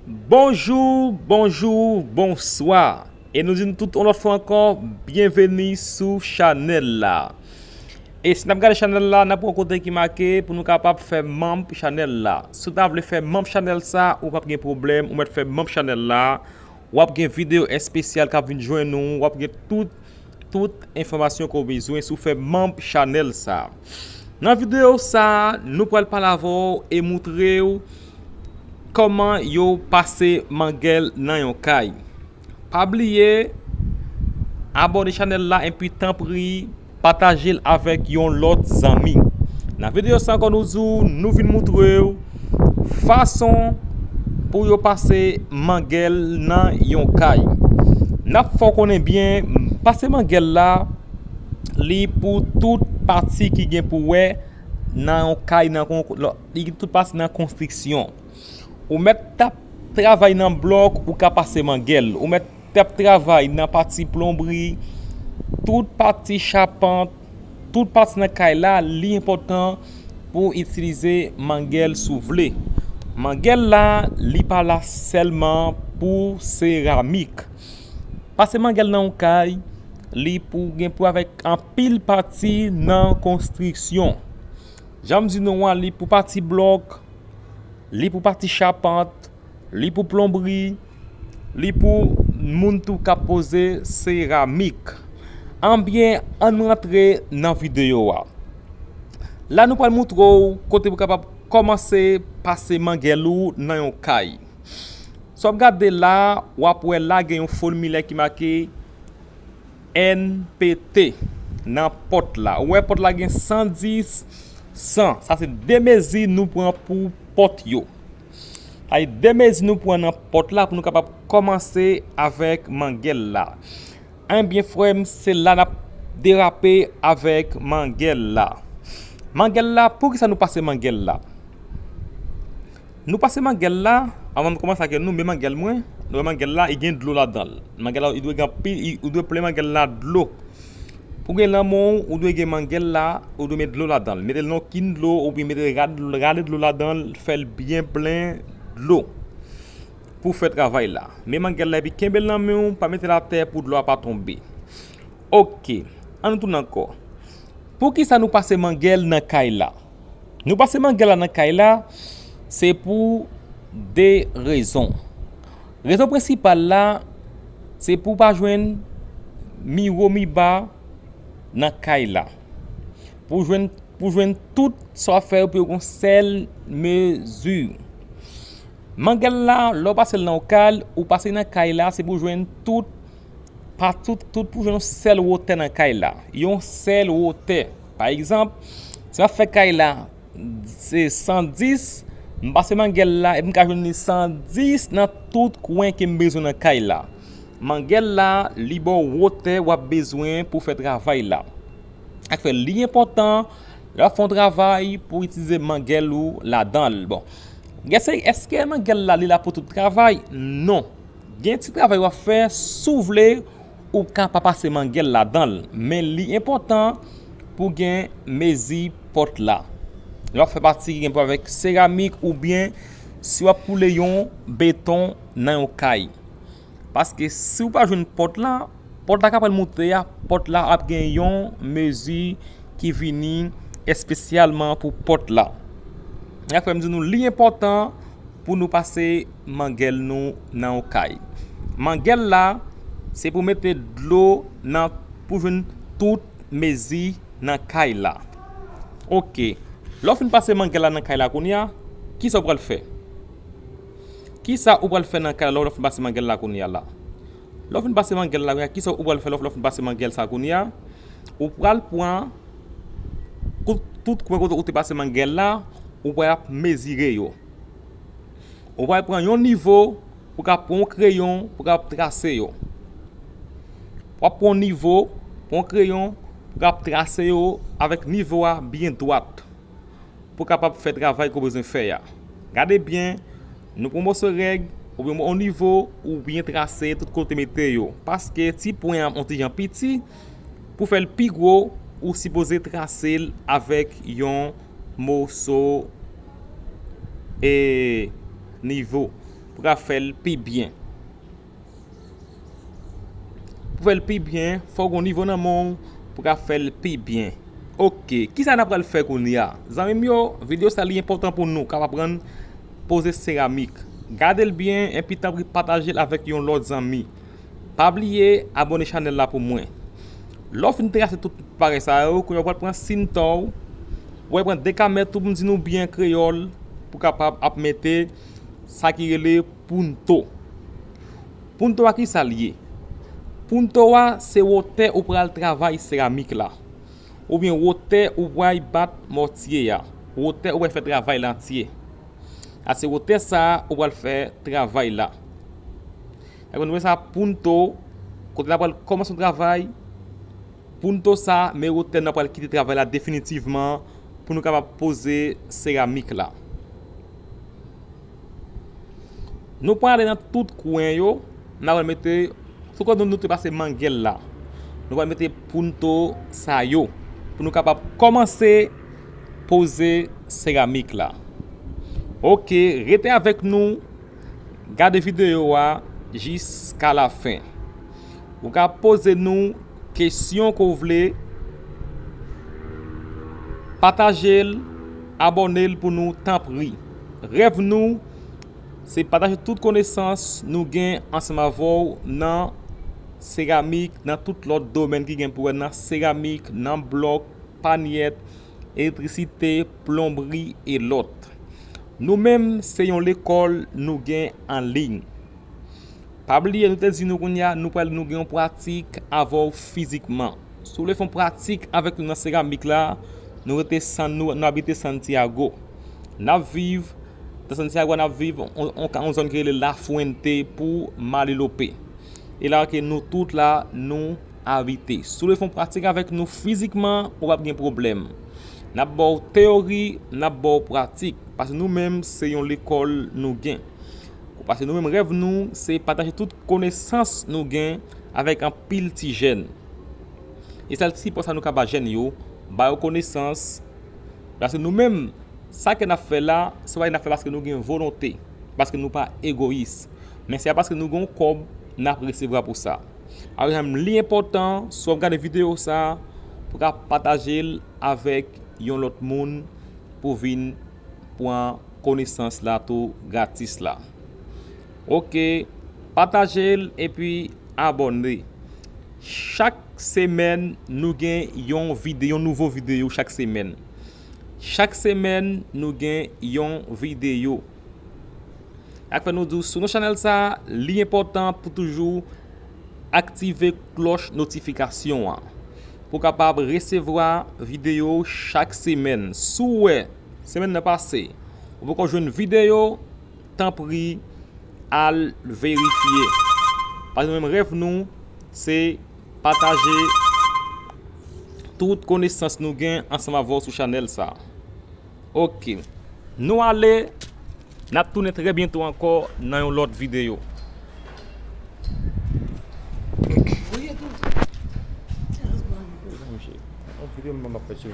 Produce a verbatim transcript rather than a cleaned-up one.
Bonjou, bonjou, bonswa. E nou di nou tout yon lòt fwa ankò, byenveni sou chanèl la. E si n ap gade chanèl la, n ap wè yon kote ki make pou nou kapab fè manm chanèl la. Si w ta vle fè manm chanèl sa, ou p ap gen pwoblèm, ou mèt fè manm chanèl la. W ap gen videyo espesyal k ap vin jwenn ou, w ap gen tout, tout enfòmasyon ke w bezwen si w fè manm chanèl sa. Nan videyo sa, nou pral pale avè w e moutre w kòman yo pase mangèl nan yon kay. Pa bliye abòne chanèl la epi tanpri pataje l avèk yon lòt zanmi. Nan videyo sa ankò nou di w, nou vin moutre w fason pou yo pase mangèl nan yon kay. N ap fè w konnen byen, pase mangèl la, li pou tout pati ki gen pou wè nan yon kay, nan kon, lò, li tout pati nan konstriksyon. Ou mèt t ap travay nan blòk, ou ka pase mangèl. Ou mèt t ap travay nan pati plonbri, tout pati chapant, tout pati nan kay la, li enpòtan pou w itilize mangèl si w vle. Mangèl la, li pa la sèlman pou seramik. Pase mangèl nan yon kay, li pou gen pou avèk anpil pati nan konstriksyon. Jan m di nou an, li pou pati blòk, li pou pati chapant, li pou plonbri, li pou moun tou k ap poze seramik. Anbyen, ann rantre nan videyo a. La, nou pral moutre w kote pou kapab kòmanse pase mangèl ou nan yon kay. Si w ap gade la, w ap wè la gen yon fòmilè ki make N P T nan pòt la. Ou wè pòt la gen san dis, san. Sa se de mezi nou pran pou pòt yo. Sa se de mezi nou pran nan pòt la pou nou kapab kòmanse avèk mangèl la. Enbyen, frè m, se la n ap derape avèk mangèl la. Mangèl la, poukisa nou pase mangèl la? Nou pase mangèl la, anvan m kòmanse ak nou, men mangèl mwen, nou wè mangèl la, li gen dlo ladan l. Mangèl la, li dwe gen anpil, li, ou dwe plen mangèl la dlo. Pou gen lanmou, ou dwe gen mangèl la, ou dwe met dlo ladan l. Mete l nan kin dlo, oubyen mete rad-, rale dlo ladan l, fè l byen plen dlo. Pou fè travay la. Men mangèl la, epi kenbe l nan men w, pa mete l atè pou dlo a pa tonbe. Oke, ann nou tounen ankò. Poukisa nou pase mangèl nan kay la? Nou pase mangèl la nan kay la, se pou de rezon. Rezon prensipal la, se pou pa jwenn miwo miba nan kay la. Pou jwenn, pou jwenn tout sa w ap fè yo pou yo gon sèl mezi. Mangèl la, lè w pase l nan yon kay, ou pase nan kay la, se pou jwenn tout, pa tout, tout pou jwenn yon sèl wotè nan kay la. Yon sèl wotè. Pa egzanp, si m ap fè kay la, se san dis, m pase mangèl la, epi m ka jwenn li san dis nan tout kwen ke m bezwen nan kay la. Mangèl la, li ba w wotè w ap bezwen pou fè travay la. Sa k fè li enpòtan, lè w ap fè yon travay, pou w itilize mangèl ou ladan l. Bon, èske, èske mangèl la, li la pou tout travay? Non. Gen ti travay w ap fè, si w vle, ou ka pa pase mangèl ladan l. Men li enpòtan pou gen mezi pòt la. Lè w ap fè pati ki gen pou avèk seramik oubyen si w ap koule yon beton nan yon kay. Paske si w pa jwenn pòt la, pòt la ka pral moute a, pòt la ap gen yon mezi ki vini espesyalman pou pòt la. Sa k fè m di nou li enpòtan pou nou pase mangèl nou nan yon kay. Mangèl la, se pou mete dlo nan, pou jwenn tout mezi nan kay la. Oke. Lè w fin pase mangèl la nan kay la kounye a, kisa w pral fè? Kisa ou pral fè nan kay la lè w fin pase mangèl la kounye a la? Lè w fin pase mangèl la kounye a, kisa ou pral fè lè w, lè w fin pase mangèl sa kounye a? Ou pral pran tout, tout kwen kote ou te pase mangèl la, ou pral ap mezire yo. Ou pral pran yon nivo, ou ka pran yon kreyon, ou ka trase yo. W ap pran yon nivo, pran yon kreyon, ou ka trase yo avèk nivo a byen dwat. Pou w kapab fè travay ke w bezwen fè a. Gade byen, nou pran yon moso règ, oubyen yon nivo, ou byen trase tout kote mete yo. Paske ti pwen an yon ti jan piti, pou fè l pi gwo, ou sipoze trase l avèk yon moso, e, nivo. pou ka fè l pi byen. Pou fè l pi byen, fò w gen yon nivo nan men w pou ka fè l pi byen. Oke, kisa n ap pral fè kounye a? Zanmi m yo, videyo sa li enpòtan pou nou, k ap aprann poze seramik. Gade l byen, epi tanpri pataje l avèk yon lòt zanmi. Pa bliye abòne chanèl la pou mwen. Lè w fin trase tout bagay sa yo, kounye a w pral pran sintò w, w pral pran dekamèt ou, pou m di nou byen kreyòl, pou kapab ap mete sa ki rele punto. Punto a kisa l ye? Punto a se wotè ou pral travay seramik la, oubyen wotè ou pral bat mòtye a, wotè ou pral fè travay la antye. A se wotè sa a ou pral fè travay la. Sa konn rele sa punto, kote n ap pral kòmanse yon travay. Punto sa, men wotè n ap pral kite travay la definitivman pou nou kapab poze seramik la. Nou pral ale nan tout kwen yo, n ap pral mete, sou kote nou, nou te pase mangèl la. Nou pral mete punto sa yo, pou nou kapab kòmanse poze seramik la. Oke, rete avèk nou, gade videyo a jiska lafen. Ou ka poze nou kesyon ke w vle, pataje l, abòne l pou nou, tanpri. Rèv nou, se pataje tout konesans nou gen ansanm avè w nan seramik, nan tout lòt domèn ki gen pou wè nan seramik, nan blòk, panyèt, elektrisite, plonbri e lòt. Nou menm, se yon lekòl nou gen an liy. Pa bliye, nou te di nou kounye a, nou pral, nou gen yon pratik avè w fizikman. Si w vle fè yon pratik avèk nou nan seramik la, nou rete San, nou, nou abite Santiago. N ap viv, nan Santiago, n ap viv on, on, on zòn ki rele La Fuente pou Malilope. E la ke nou tout la, nou abite. Si w vle fè yon pratik avèk nou fizikman, ou p ap gen pwoblèm. N ap ba w teyori, n ap ba w pratik. Paske nou menm, se yon lekòl nou gen. Paske nou menm, rèv nou, se pataje tout konesans nou gen avèk anpil ti jèn. E sèl sipò sa nou ka ba jèn yo, ba yo konesans. Paske nou menm, sa ke n ap fè la, se pa n ap fè paske nou gen volonte, paske nou pa egoyis. Men se pa paske nou gen yon kòb, n ap resevwa pou sa. Alò, li enpòtan, si w ap gade videyo sa, pou w ka pataje l avèk yon lòt moun pou vin pran konesans la tou gratis la. Oke, pataje l epi abòne. Chak semèn, nou gen yon videyo, yon nouvo videyo chak semèn. Chak semèn, nou gen yon videyo. Ak fè nou di w, sou nou chanèl sa, li enpòtan pou toujou aktive klòch notifikasyon an, pou w kapab resevwa videyo chak semèn. Si w wè, semèn nan pase, ou poko jwenn videyo, tanpri, al verifye. Paske nou menm rèv nou, se pataje tout konesans nou gen ansanm avè w sou chanèl sa. Oke. Nou ale, n ap tounen trè byento ankò nan yon lòt videyo. Yon videyo m ap fè sou